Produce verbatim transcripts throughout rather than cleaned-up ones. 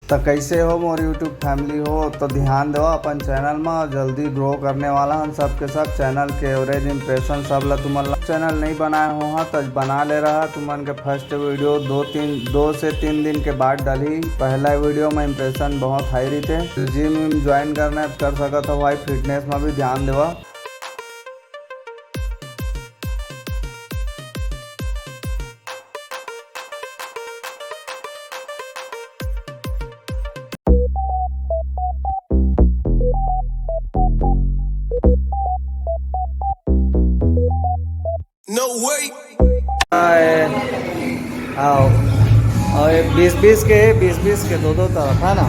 त कैसे हो मोर YouTube family हो, तो ध्यान देवा अपन channel म, जल्दी grow करने वाला हन सबके सब। Channel के average impression सब ला तुमन ला, channel नहीं बनाए हो हा तो बना ले रहा। तुमन के first video दो तीन, दो से तीन दिन के बाद डलही। पहला video में impression बहुत high रहिथे। Gym join करना है तो कर सकत हो भाई, fitness में भी ध्यान देवा। No way। आए, आओ। और ये बीस बीस के, बीस बीस के दो दो तरफ है ना।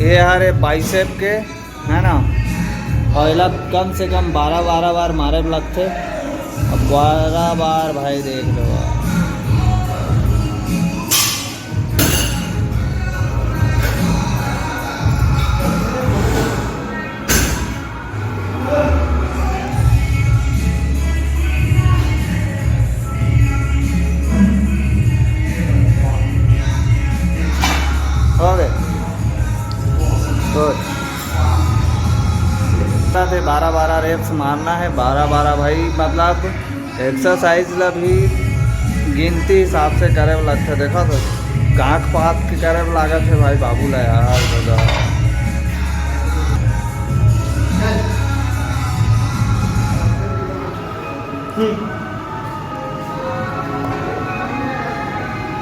ये हरे बाइसेप के है ना, और एला कम से कम बारह बारह बार मारे लगथे। अब बारह बार भाई देख लो। हो गए। तो बारह बारह reps मारना है, बारह बारह भाई, मतलब exercise ला भी गिनती हिसाब से करे ला लगथे। देखा तो गांठ पात के करे ला लागत है भाई बाबू ला यार, दादा।